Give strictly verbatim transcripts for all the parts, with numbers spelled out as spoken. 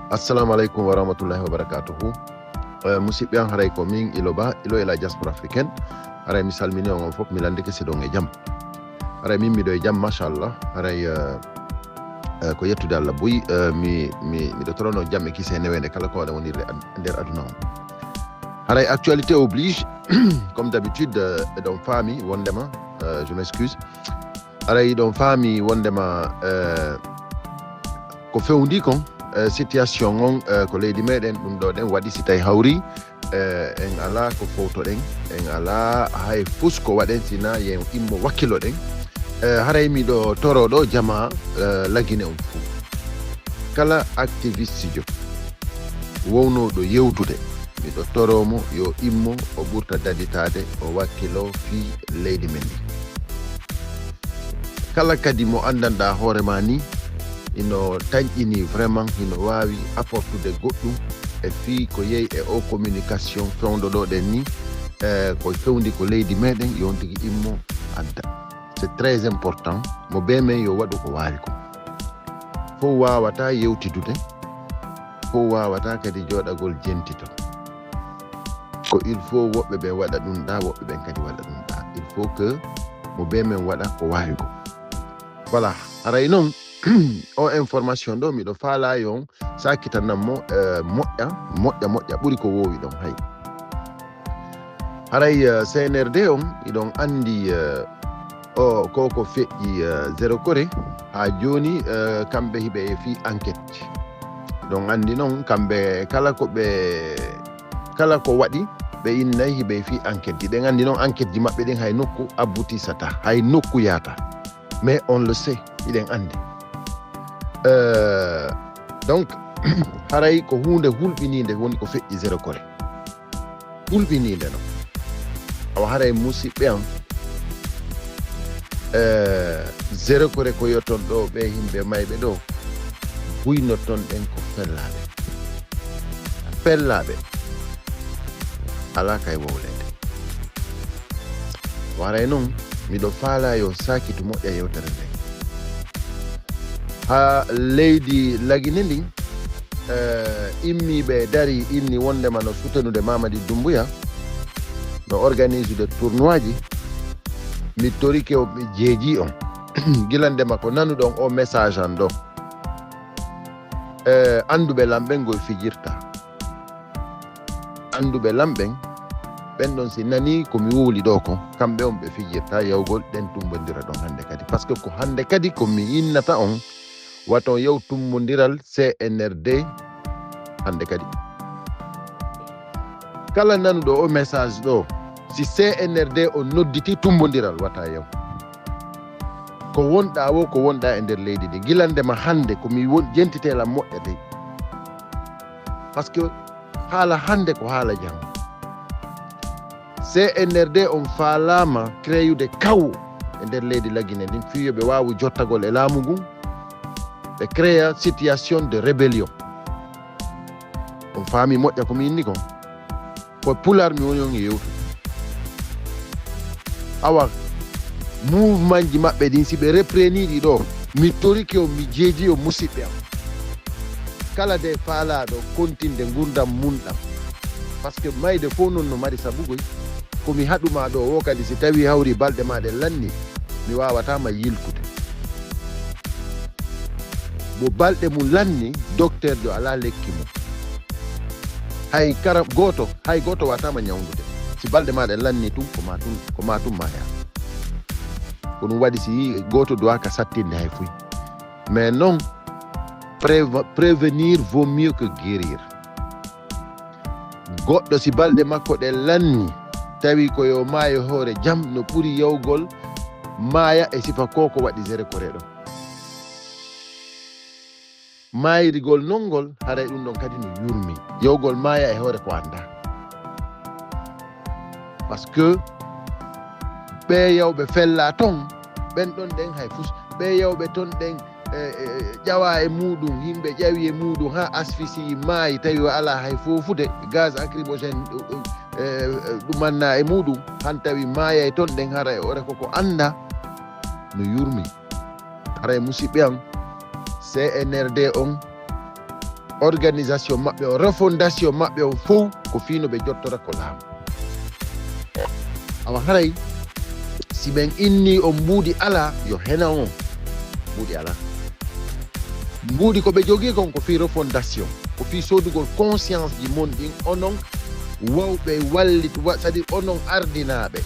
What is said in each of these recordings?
Assalamu aleykum wa rahmatullahi wa barakatuhu. Eh, musidɓe am, haray ko min Ilo Ba, Ilo e la diaspora africaine. Haray mi salmini on, on fof, mi landike si ɗon e jam. Haray min miɗo e jam, machallah. Haray, eh, eh, ko yettude Allah buy, eh, mi, mi, miɗo torono jam e kise e newende kala ko waɗa wonirde ad-, nder aduna on. Haray actualité oblige, comme d'habitude, eh, eɗon faami wondema, eh, je m'excuse. Haray eɗon faami wondema, eh, ko fewndi kon, eh, situation on, eh, ko leydi meɗen ɗum ɗo ɗen waɗi si tawi hawri, eh, en alaa ko fowtoɗen, en alaa hay fus ko waɗen sina yen immo wakkiloɗen. Eh, haray miɗo toro ɗo jama, eh, Lagine on fuu. Kala activiste jo wownooɗo yewtude, miɗo toro mo yo immo o ɓurta daditaade, o wakkilo fii leydi men ndi. Kala kadi mo anndanɗaa hoore ma ni, ino tanƴini vraiment, hino waawi apportude goɗɗum e fii ko yehi e o communication fewndo ɗo ɗen ni, eh, ko fewndi ko leydi meɗen, yo on tigi immo adda. C'est très important, mo bee men yo waɗu ko waawi ko. Fof waawataa yewtidude, fof waawataa kadi jooɗagol jentito. Ko il faut woɓɓe ɓen waɗa ɗum ɗa, woɓɓe ɓen kadi waɗa ɗum ɗa. Il faut que mo bee men waɗa ko waawi ko. Voilà, haray noon, o information ɗo miɗo faalaa yo on saakitanan mo, eh, moƴƴa, moƴƴa, moƴƴa, ɓuri ko woowi ɗon, hay. Haray, eh, C N R D on, iɗon anndi, eh, o, ko ko feƴƴi, eh, Zéro Corée, haa jooni, eh, kamɓe hiɓe e fii enquête ji. Iɗon anndi noon, kamɓe kala ko ɓe, kala ko waɗi, ɓe innay hiɓe e fii enquête ji. Ɗen anndi noon, enquête ji maɓɓe ɗin hay nokku aboutissataa, hay nokku yahataa. Mais on le sait, iɗen anndi. Euh, donc, haray ko huunde hulɓiniinde woni ko feƴƴi Zéro Corée. Hulɓiniinde no. Awa haray musidɓe am, euh, Zéro Corée ko yotton ɗo ɓe yimɓe mayɓe ɗo, buy notton ɗen ko fellaaɓe. Fellaaɓe. Alaa kay wowleede. Waray noon, miɗo faalaa yo saakitu moƴƴa yewtere nde. Haa leydi Lagine ndin, eh, immiiɓe darii inni wondema no sutenude Mamadi Doumbouya, no organisude tournoiiji, mi torike on, mi jeejii on. Gila ndema ko nanuɗon o message an ɗo. Eh, annduɓe lan ɓen ngoy fijirta. Annduɓe lan ɓen, ɓen ɗon si nanii ko mi wowli ɗo ko, kamɓe on ɓe fijirta yawgol ɗen tumbondira ɗon hannde kadi. Parce que ko hannde kadi ko mi innata on, wata on yaw tumbondiral C N R D hannde kadi. Kala nanuɗo o message ɗo, si C N R D on nodditi tumbondiral, wata yaw. Ko wonɗaa wo, ko wonɗaa e nder leydi ndi. Gila ndema hannde ko mi won-, jentitee lan moƴƴa dey. Parce que haala hannde ko haala janngo. C N R D on faalaama créyude kawo e nder leydi Lagine ndin, fii yo ɓe waawu jottagol e laamu ngun, ɓe créa situation de rébellion. On faami moƴƴa ko mi inni kon? Ko Pulaar mi woni on e yewtude. Awa, mouvement ji maɓɓe ɗin, si ɓe repreni ɗi ɗo, mi torike on, mi jeeji on, musidɓe am. Kala de faalaaɗo kontinde ngurdam mun ɗam. Parce que mayde fof noon no mari sabugoy. Ko mi haɗu ma ɗo o kadi, si tawi hawri balɗe ma ɗe lanni, mi waawataa ma yiltude. Mo balɗe mum lanni, docteur jo alaa lekki mum. Hay kara gooto, hay gooto waataama ñawndude. Si balɗe maaɗa lanni tun, ko ma tun, ko ma tun maaya. Ko ɗum waɗi si gooto duwaaka sattinde hay fuy. Mais non, prév-, prévenir vaut mieux que guérir. Goɗɗo si balɗe makko ɗe lanni, tawi ko yo maayo hoore jam no ɓuri yawgol maaya e sifa ko ko waɗi Zéro Corée ɗo. Maayrigol non ngol, haray ɗum ɗon kadi no yurmi. Yawgol maaya e hoore ko anndaa. Parce que ɓe yawɓe fella ton, ɓen ɗon ɗen hay fus, ɓe yawɓe ton ɗen, e, e, ƴawa e muɗum, yimɓe ƴawi e muɗum, haa asfisi maayi, tawi o alaa hay foofude, gaz lacrymogène, e, e, ɗumanna e muɗum, han tawi maaya e ton ɗen, haray ore koko anndaa no yurmi. Haray musidɓe am, C N R D on, organisation maɓɓe on, refondation maɓɓe on fow, ko fii no ɓe jottora ko laamu. Awa haray, si ɓen inni on mbuuɗi alaa, yo hena on. Mbuuɗi alaa. Mbuuɗi ko ɓe jogii kon ko fii refondation, ko fii soodugol conscience ji mon ɗin, onon wawɓe wallit, wa-, c'est-à-dire onon ardinaaɓe,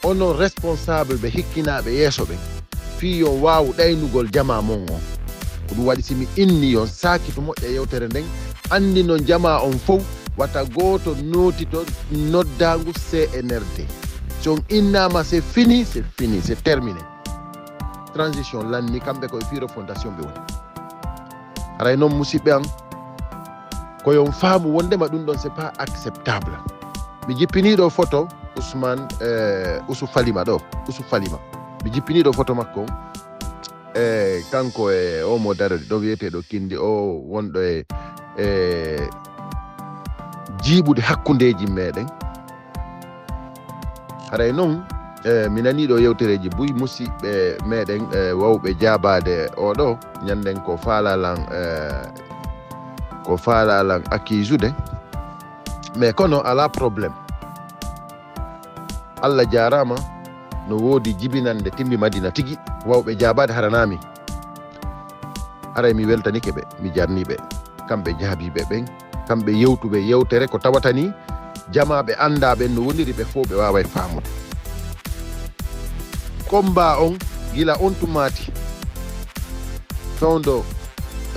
onon responsable ɓe hikkinaaɓe yeeso ɓen, fii yo waawu ɗaynugol jamaa mon on. Ko ɗum waɗi si mi inni yon saakitu moƴƴa yewtere nden, anndi non jamaa on fow, wata gooto nootito noddaangu C N R D. Si on innaama, c'est fini, c'est fini, c'est terminé. Transition lanni, kamɓe ko e fii refondation ɓe woni. Haray non, musiɓɓe an, ko yon faamu wondema ɗum ɗon, c'est pas acceptable. Mi jippinii ɗo photo Ousmane, eh, Ousou Falima ɗo, Ousou Falima. Mi jippinii ɗo photo makko on. Eh, kanko e o mo darori ɗo wiyeteeɗo Kindi o, wonɗo e, e jiiɓude hakkundeeji meɗen. Haray non, eh, mi nanii ɗo yewtereeji buy musiɓɓe meɗen, eh, wawɓe jaabaade oɗo, ñanden ko faala lan, eh, ko faala lan accuse-ude. Mais kono alaa problème. Allah jaaraama, no woodi jibinande Timbi Madina tigi, wawɓe jaabaade haranaa mi. Haray mi weltanike ɓe, mi jarni ɓe. Kamɓe jaabiiɓe ɓen, kamɓe yewtuɓe yewtere ko tawata ni jamaaɓe anndaa ɓen no woniri, ɓe fow ɓe waaway faamude. Combat on gila on tumaati fewndo,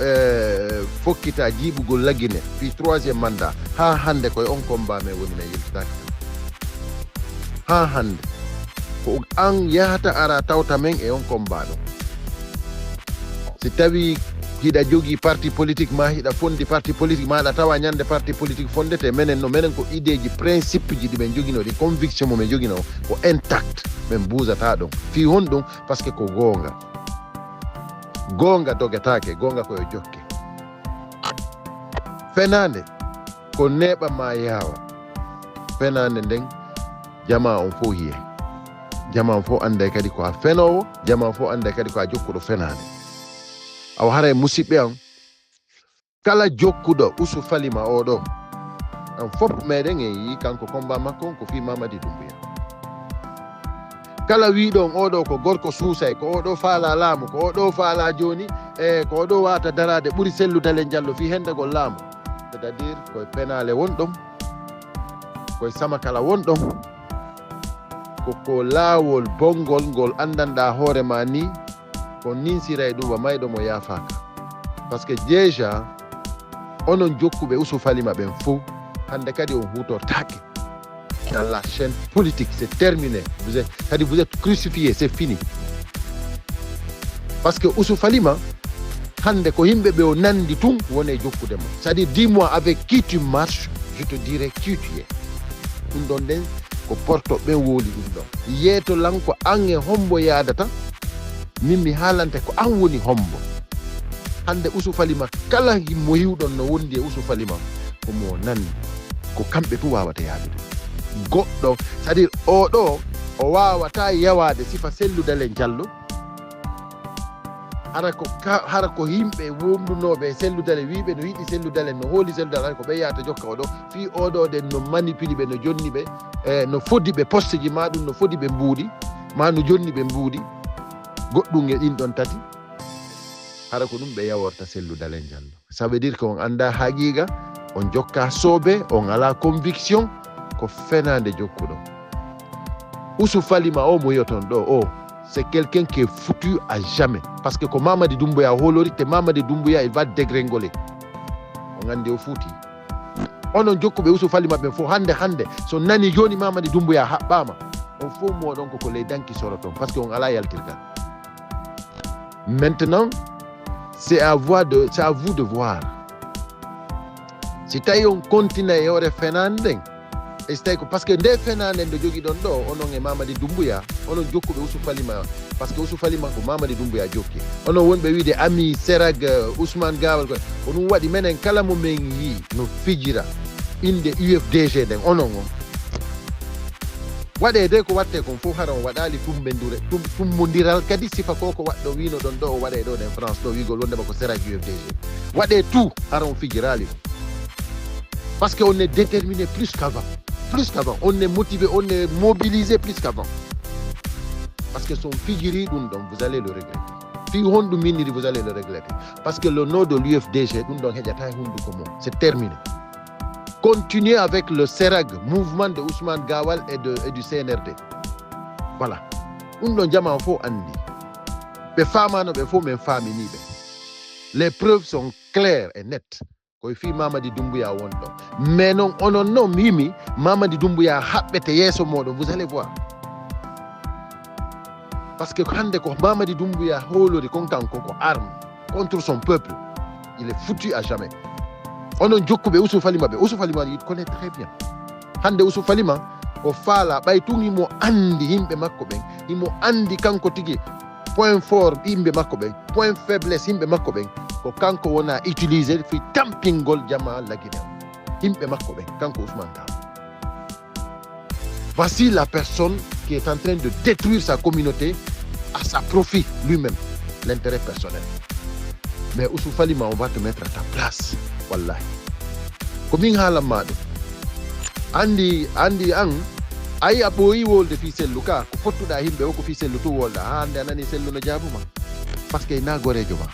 eh, fokkita jiiɓugol Lagine fii troisième mandat, haa hannde ko e on combat men woni, men yiltitaake. Haa hannde ko an yahata ara tawta men e on combat ɗon. Si tawi hiɗa jogii parti politique ma, hiɗa fondi parti politique ma, aɗa tawa ñande parti politique fondete, menen no, menen ko ideeji, principe ji ɗi men joginoo, ɗi conviction mo men joginoo ko intact, men buusata ɗon. Fii honɗum? Parce que ko goonga. Goonga dogetaake, goonga ko yo jokke. Fenaande ko neeɓa ma yaawa. Fenaande nden, jamaa on fow hiye. Jamaa on fow annday kadi ko a fenoowo, jamaa on fow annday kadi ko a jokkuɗo fenaande. Awa haray, musiɓɓe am, kala jokkuɗo Usu Falima oo ɗoo, an fof meɗen en yii kanko combat makko on ko fii Mamadi Doumbouya. Kala wiiɗo on oo ɗoo ko gorko suusay, ko oo ɗoo faalaa laamu, ko oo ɗoo faalaa jooni, e ko oo ɗoo waawata daraade ɓuri Cellou Dalein Diallo fii hendagol laamu. C'est-à-dire, ko e penaale wonɗon, ko e samakala wonɗon, ko, ko laawol bonngol ngol anndanɗaa hoore maa nii, ko ninsiray ɗum wa mayɗo mo yaafaaka. Parce que déjà, onon jokkuɓe Usu Falima ɓen fow, hannde kadi on huutortaake dans la chaîne politique, c'est terminé. Vous êtes, c'est-à-dire vous êtes crucifiés, c'est fini. Parce que Usu Falima, hannde ko yimɓe ɓe o nanndi tun woni e jokkude mo. C'est-à-dire, dis-moi avec qui tu marches, je te dirai qui tu es. Ɗum ɗon nden ko porto ɓen wooli ɗum ɗon. Yeeto lan ko an e hombo yaadata, min mi haalante ko an woni hombo. Hannde Usu Falima, kala hi-, mo hiwɗon no wondi e Usu Falima, ko mo nanndi. Ko kamɓe tun waawata yaadude. Goɗɗo, c'est-à-dire, oo ɗoo, o waawataa yawaade sifa Cellou Dalein Diallo, hara ko ka-, hara ko yimɓe wondunooɓe e Cellou Dalein, wiiɓe no yiɗi Cellou Dalein, no hooli Cellou Dalein, hara ko ɓe yahata jokka oo ɗoo. Fii oo ɗoo ɗen no manipuli ɓe, no jonni ɓe, e no fodi ɓe poste ji, maa ɗum no fodi ɓe mbuuɗi, maa no jonni ɓe mbuuɗi. Goɗɗum e ɗin ɗon tati, hara ko ɗum ɓe yaworta Cellou Dalein Diallo. Ça veut dire que on anndaa haqiiqa, on jokka soobe, on alaa conviction, ko fenaande jokkuɗon. Usu Falima o mo yi'oton ɗoo o, c'est quelqu'un qui est foutu à jamais. Parce que ko Mamadi Doumbouya hoolori, te Mamadi Doumbouya, il va dégringoler. On anndi o fuuti. Onon jokkuɓe Usu Falima ɓen fow, hannde, hannde, so nani jooni Mamadi Doumbouya haɓɓaama, on fow mooɗon ko, ko ley danki soroton, parce que on alaa yaltirgal. Maintenant, c'est à voi de, c'est à vous de voir. Si tawi on continue e hoore fenaande nden, e si tawi ko, parce que nde fenaande ndo jogiɗon ɗoo, onon e Mamadi Doumbouya, onon jokkuɓe Usu Falima, parce que Usu Falima ko Mamadi Doumbouya jokki. Onon wonɓe wiide Ami, Serag, eh, Ousmane Gawal, ko, ko ɗum waɗi menen kala mo men yii no fijira innde U F D G nden, onon on. Waɗee de ko waɗtee kon fof, hara on waɗaali tummondire, tum-, tummondiral kadi sifa ko ko waɗɗo wiino ɗon ɗo o waɗee ɗo ɗen France ɗo wiigol wondema ko serag U F D G. Waɗee tout, hara on fijiraali ɗum. Parce que on est déterminé plus qu'avant. Plus qu'avant. On est motivé, on est mobilisé plus qu'avant. Parce que si on fijiri ɗum ɗon, vous allez le regretter. Fii honɗum minniri, vous allez le regretter. Parce que le nom de l'U F D G, ɗum ɗon heƴata e hunnduko mum. C'est terminé. Continuez avec le serag, mouvement de Ousmane Gawal et de, et du C N R D. Voilà. Ɗum ɗon jamaa fof anndi. Ɓe faamaano ɓe fof, men faamini ɓe. Les preuves sont claires et nettes. Ko e fii Mamadi Doumbouya won ɗo. Mais non, onon non, mimi, Mamadi Doumbouya haɓɓete yeeso mooɗon, vous allez voir. Parce que hannde ko Mamadi Doumbouya hoolori kon, kanko ko arme contre son peuple. Il est foutu à jamais. Onon jokkuɓe Ousou Falima ɓe, Ousou Falima, il connaît très bien. Hannde Ousou Falima ko faala, ɓay tun himo anndi yimɓe makko ɓen, himo anndi kanko tigi point fort yimɓe makko ɓen, point faiblesse yimɓe makko ɓen, ko kanko wona utiliser fii tampingol jamaa La Guinée. Yimɓe makko ɓen, kanko Ousmane Gawal. Voici la personne qui est en train de détruire sa communauté à sa profit lui-même, l'intérêt personnel. Mais Ousou Falima, on va te mettre à ta place. Wallahi. Ko min haalan ma ɗum. Anndi, anndi an, ayi a ɓooyi wolde fii Sellu ka, ko fottuɗaa yimɓe o ko fii Sellu tun wolɗaa. Haa hannde a nanii Sellu no jaabu ma. Parce que naa goreejo ma.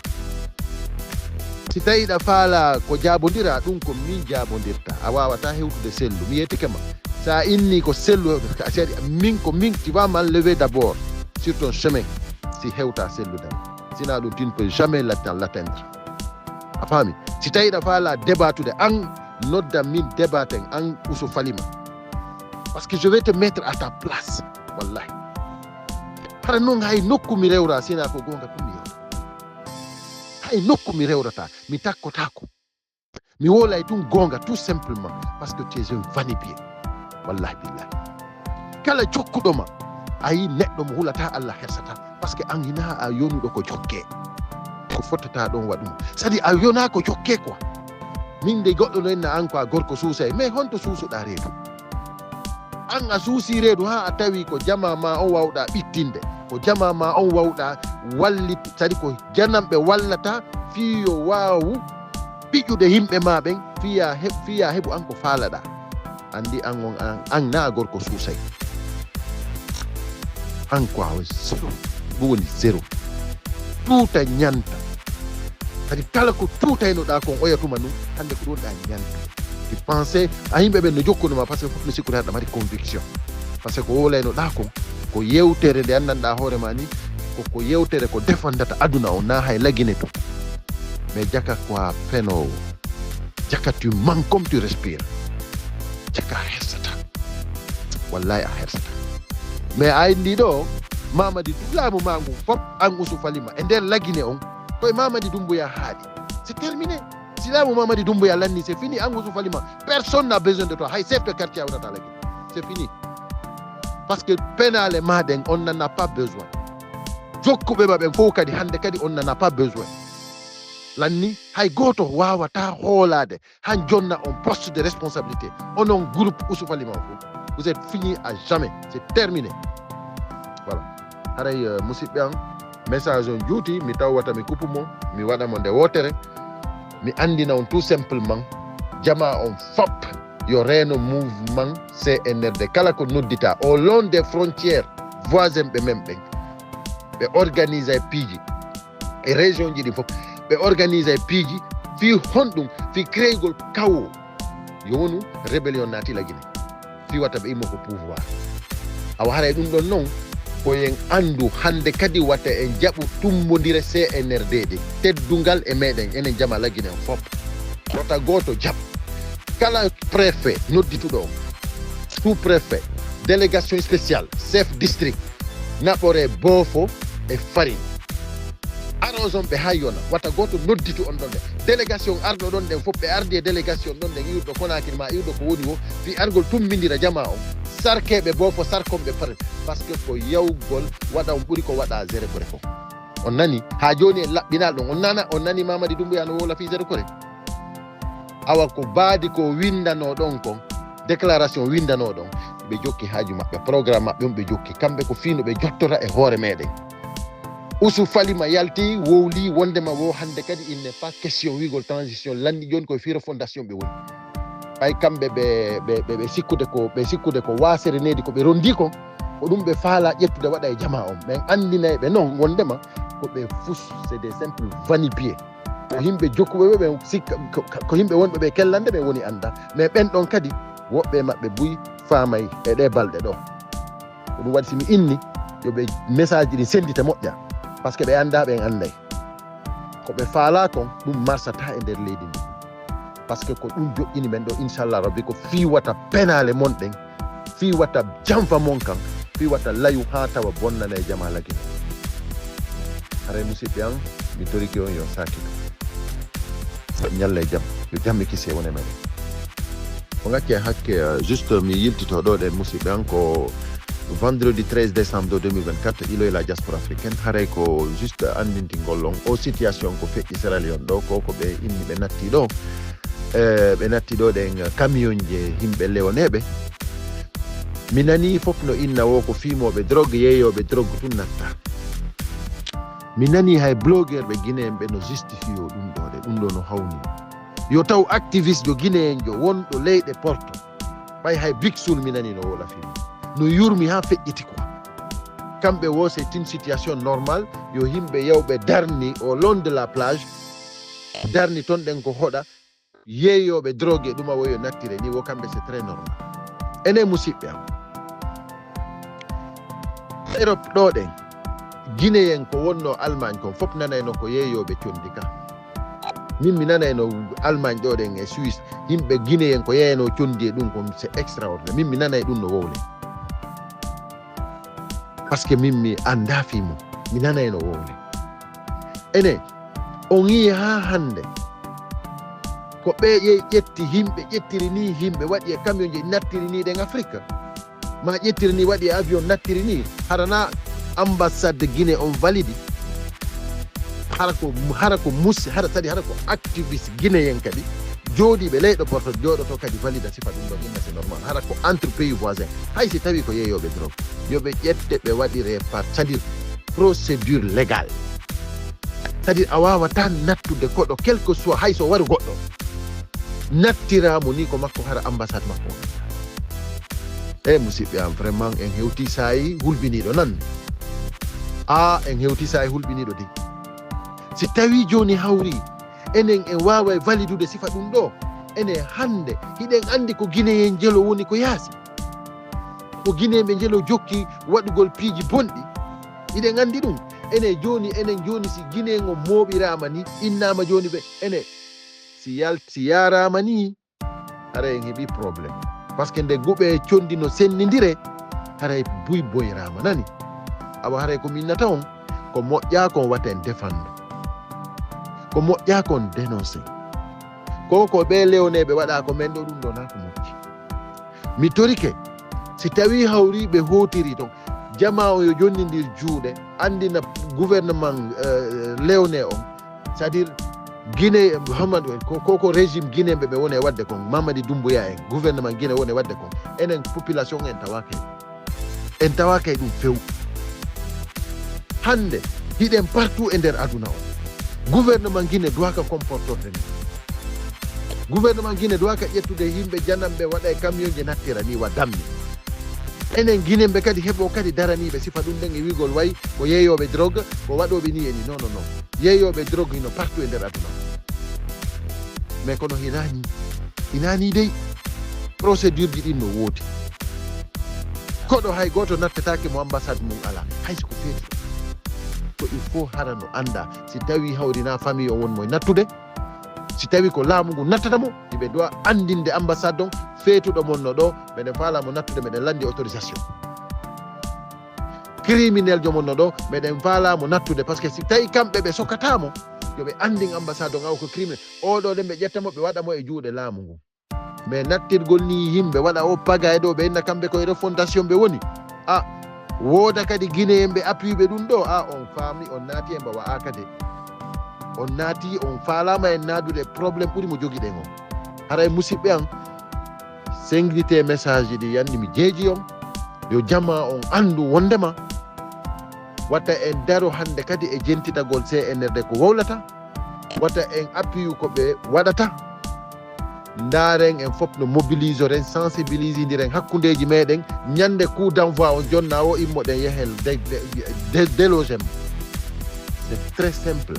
Si tawii ɗa faala ko jaabondiraa, ɗum ko min jaabondirta. A waawataa hewtude Sellu. Mi yettike ma. Sa inni ko Sellu, c'est-à-dire min ko min, tu vas m'enlever d'abord sur ton chemin. Si hewtaa Sellu dan. Sinon ɗum, tu ne peux jamais l'atte-, l'atteindre. A faami? Si tawii ɗa faala debatude, an nodda min debaten, an Ousou Falima. Parce que je vais te mettre à ta place. Wallahi. Hara non hay nokku mi rewra, sina ko gonga tun mi rewra. Hay nokku mi rewrata, mi takkotaako. Mi wolay tun gonga, tout simplement, parce que tu es un va-et-vient. Wallahi billahi. Kala jokkuɗo ma, a yi neɗɗo mo hulata Allah hersata, parce que an hina a yonuɗo ko jokke. Ko fottata ɗon waɗuma. C'est-à-dire a yona ko jokke quoi. Min de goɗɗo no inna an ko a gorko suusay, mais honto suusuɗa reedu? An a suusi reedu haa a tawi ko jamaa ma on wawɗa ɓittinde, ko jamaa ma on wawɗa wallit, c'est-à-dire ko jananɓe wallata fii yo waawu ɓiƴƴude yimɓe ma ɓen, fii ya heɓ-, fii ya heɓu an ko faalaɗa. Anndi an on, an, an na gorko suusay. An ko a zéro. Ɗum woni zéro. Tuuta ñanta. Kadi kala ko tuutaynoɗa kon oya tuma nun, hannde ko ɗum ɗa ñanta. Tu pensais, a yimɓe ɓen no jokkuno ma, parce que fof no sikkude haɗa mari conviction. Parce que ko wolaynoɗa kon, ko yewtere nde anndanɗa hoore ma ni, ko, ko yewtere ko defandata aduna on, na hay La Guinée tun. Mais jaka ko a fenoowo. Jaka tu manques comme tu respires. Jaka a hersata. Wallahi a hersata. Mais a indi ɗo, Mamadi, laamu ma ngu fop, an Ousou Falima, e nder La Guinée on, koye Mamadi Doumbouya haaɗi. C'est terminé. Si laamu Mamadi Doumbouya lanni, c'est fini. An Ousou Falima, personne n'a besoin de toi. Hay chef de quartier a wonata La Guinée. C'est fini. Parce que penaale ma ɗen, on n'en a pas besoin. Jokkuɓe ma ɓen fof kadi, hannde kadi, on n'en a pas besoin. Lanni, hay gooto waawata hoolaade han jonna on poste de responsabilité. Onon groupe Ousou Falima o fof, vous êtes fini à jamais. C'est terminé. Voilà. Haray, euh, musidɓe am, message on juuti, mi taw wata mi kupu mo, mi waɗa mo nde wootere. Mi anndina on tout simplement, jamaa on fop yo reeno mouvement C N R D. Kala ko noddita au long des frontières voisines ɓe men ɓen, ɓe organise ay piiji e région ji ɗin fof, ɓe organise ay piiji fii honɗum, fii créegol kawo. Yo wonu rébellion naati La Guinée. Fii wata ɓe immo ko pouvoir. Awa haray ɗum ɗon non, ko en anndu hannde kadi wata en jaɓu tummbondire C N R D ɗin. Teddungal e meɗen, enen jamaa La Guinée on fop. Wata gooto jaɓ. Kala préfet noddituɗo on, sous-préfet, délégation spéciale, chef district, naɓoree boofo e farine. Arooson ɓe haa yona, wata gooto nodditu on ɗon ɗe. Délégation arɗo ɗon ɗen fof, ɓe ardi e délégation ɗon ɗen iwɗo Conakry ma iwɗo ko woni wo, fii argol tummbindira jamaa on. Sarkeeɓe boofo, sarkonɓe farine. Parce que ko yawgol waɗa on ɓuri ko waɗa zéro kore fof. On nani? Haa jooni en laɓɓinal ɗon. On nana, on nani Mamadi Doumbouya no wowla fii zéro kore? Awa ko baadi ko winndano ɗon kon, déclaration winndano ɗon. ɓe jokki haaju maɓɓe, programme maɓɓe on ɓe jokki. Kamɓe ko fii no ɓe jottora e hoore meɗen. Usu Falima yalti, wowli wondema wo hannde kadi il n'est pas question wiigol transition, lanni jooni koye fii refondation ɓe woni. Ɓay kamɓe ɓe, ɓe, ɓe, ɓe sikkude ko, ɓe sikkude ko waasere needi ko ɓe rondi kon, ko ɗum ɓe faala ƴettude waɗa e jamaa on. Ɓen anndinay ɓe non wondema ko ɓe fus, c'est des simples va-n-pieds. Ko yimɓe jokkuɓe ɓe, ɓe sikka, ko, ko yimɓe wonɓe ɓe kellande ɓe woni annda. Mais ɓen ɗon kadi, woɓɓe e maɓɓe buy faamay e ɗee balɗe ɗoo. Ko ɗum waɗi si mi inni, yo ɓe message ɗin senndita moƴƴa. Parce que ɓe annda, ɓen annday. Ko ɓe faalaa kon, ɗum marsata e nder leydi ndi. Parce que ko ɗum joƴƴini men ɗoo, inchallah rabbi, ko fii wata penaale mon ɗen, fii wata janfa mon kan, fii wata layu haa tawa bonnana e jamaa lagine. Haray musidɓe an, mi torike on yo on saakito. Sa ñalla e jam, yo jam e kise wone men. Ko ngacce hakke, euh, juste mi yiltito ɗoo ɗen musidɓe an ko vendredi treize décembre deux mille vingt-quatre, Iloy la diaspora africaine, haray ko juste anndintingol on o situation ko feƴƴi Sierra Leone ɗoo, ko ko ɓe inni ɓe natti ɗoo. Eh, ɓe natti ɗoo ɗen kamiyonje yimɓe lewoneeɓe. Mi nanii fof no inna wo ko fiimooɓe drogue, yeeyooɓe drogue tun natta. Mi nanii hay blogueur ɓe Guinéen ɓe no justifié o ɗum ɗoo de, ɗum ɗoo no hawni. Yo taw activiste jo Guinéen jo wonɗo leyɗe Porto. Ɓay hay Big Soul mi nanii no wola film. No yurmi haa feƴƴiti quoi. Kamɓe wo c'est une situation normale, yo yimɓe yewɓe darni au long de la plage, darni ton ɗen ko hoɗa, yeeyooɓe drogue e ɗuma wo yo nattire ni, wo kamɓe c'est très normal. Enen musidɓe am, Europe ɗoo ɗen, Guinéen ko wonno Allemagne kon fof nanayno ko yeeyooɓe condi ka. Min mi nanayno Allemagne ɗoo ɗen e Suisse, yimɓe Guinéen ko yeeyano condi e ɗum kon, c'est extraordinaire. Min mi nanay ɗum no wowle. Parce que min mi annda fii mum, mi nanayno wowle. Enen, on yii haa hannde, ko ɓe ƴe-, ƴetti yimɓe, ƴettiri ni yimɓe, waɗi e camion je nattiri ni ɗen Afrique. Ma ƴettiri ni waɗi e avion nattiri ni, hara na ambassade Guinée on validi. Hara ko, hara ko mus-, hara, c'est-à-dire hara ko activiste guinéen kadi. Jooɗiiɓe leyɗe Porto jooɗoto kadi valida sifa ɗum ɗon inna c'est normal. Hara ko entre pays voisins. Hay si tawi ko yeeyooɓe drogue, yo ɓe ƴette ɓe waɗire par, c'est-à-dire procédure légale. C'est-à-dire a waawataa nattude koɗo quel que soit hay so waru goɗɗo. Nattiraamo ni ko makko hara ambassade makko. E musidɓe am, vraiment en hewti saayi hulɓiniiɗo nan. A, en hewti saayi hulɓiniiɗo de. Si tawi jooni hawri, enen en waaway validude sifa ɗum ɗo. Enen hannde, hiɗen anndi ko Guinéen jelo woni ko yaasi. Ko Guinéen ɓe jelo jokki waɗugol piiji bonɗi. Hiɗen anndi ɗum. Enen jooni, enen jooni si Guinéen on mooɓiraama ni, innaama jooni ɓe, enen si yal-, si yaaraama ni, haray en heɓi problème. Parce que nde guɓe e condi no sennindire, haray buy boyraama nani. Awa haray ko minnata on, ko moƴƴa kon wata en défendre. Ko moƴƴa kon dénoncer. Ko, ko ɓe lewoneeɓe waɗa ko men ɗo ɗum ɗo na ko moƴƴi. Mi torike, si tawi hawri ɓe hootiri ton, jama o yo jonnindir juuɗe, anndina gouvernement, euh, lewne on, c'est-à-dire Guinée, Hamad, ko, ko, ko régime Guinée ɓe, ɓe woni e waɗde kon, Mamadi Doumbouya en, gouvernement Guinée woni e waɗde kon. Enen population en tawa kay. En tawa kay ɗum few. Hannde, hiɗen partout e nder aduna o. Gouvernement Guinée doit ka comportorde ni. Gouvernement Guinée doit ka ƴettude yimɓe janam ɓe waɗa e camion je nattira ni wa dammi. Enen Guinée ɓe kadi heɓo kadi daraniiɓe sifa ɗum ɗen e wiigol way ko yeeyooɓe drogue, ko waɗooɓe ni e ni. Non, non, non. Yeeyooɓe drogue hino partout e nder aduna. Mais kono hinani, hinani dey. Procédure ji ɗin no woodi. Koɗo hay gooto nattetaake mo ambassade mum alaa. Hay so ko feetuɗo. Ko il faut hara no annda. Si tawi hawri na famille o won mo e nattude, si tawi ko laamu ngu nattata mo, iɓe doit anndinde ambassade on, feetuɗo mon no ɗo, meɗen faalaa mo nattude, meɗen lanndi autorisation. Criminel jo mon no ɗo, meɗen faalaa mo nattude, parce que si tawi kamɓe ɓe sokataa mo, yo ɓe anndin ambassade on awa ko criminel. Oɗo ɗen ɓe ƴetta mo, ɓe waɗa mo e juuɗe laamu ngu. Mais nattirgol ni yimɓe waɗa o pagay ɗo, ɓe inna kamɓe koye refondation ɓe woni. A, wooda kadi Guinéen ɓe appui ɓe ɗum ɗo. A, on faami, on naati e mbawa a kade. On naati, on faalaama en naadude problème ɓuri mo jogiɗen on. Haray musidɓe an, Senglitee message ji ɗi, yanni mi jeeji on, yo jamaa on anndu wonndema wata en daro hannde kadi e jentitagol C N R D ko wowlata, wata en appuyu ko ɓe waɗata. Ndaaren en fof no mobilisoren, sensibilisindiren hakkundeeji meɗen. Ñande coup d'envoi on jonna o, immoɗen yehen dé-, dé-, dé-, délogement. C'est très simple.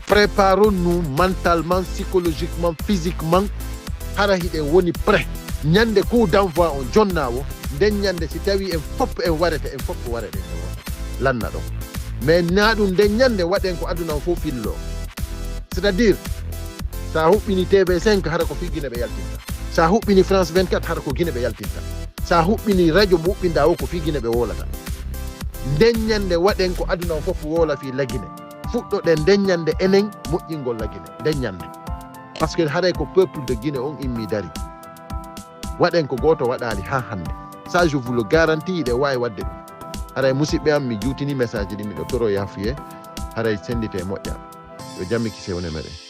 Préparons-nous mentalement, psychologiquement, physiquement. Hara hiɗen woni prêt. Ñande coup d'envoi on jonna o, nden ñande si tawi en fof en warete, en fof warete. Lanna ɗon. Mais na ɗum nden ñande waɗen ko aduna o fof fillo. C'est-à-dire, sa huɓɓini T V cinq, hara ko fii Gine ɓe yaltinta. Sa huɓɓini France vingt-quatre, hara ko Gine ɓe yaltinta. Sa huɓɓini radio mo huɓɓinɗa o, ko fii Gine ɓe wolata. Nden ñande waɗen ko aduna o fof wola fii La Guinée. Fuɗɗoɗen nden ñande enen moƴƴingol La Guinée. Nden ñande. Parce que haray ko peuple de Guinée on immi dari. Waɗen ko gooto waɗaali haa hannde. Ça, je vous le garantis, hiɗen waawi waɗde ɗum. Haray musidɓe am, mi juutini message ɗi, miɗo toro yaafuye. Haray senndite moƴƴa. Yo jam e kisee wone meɗen.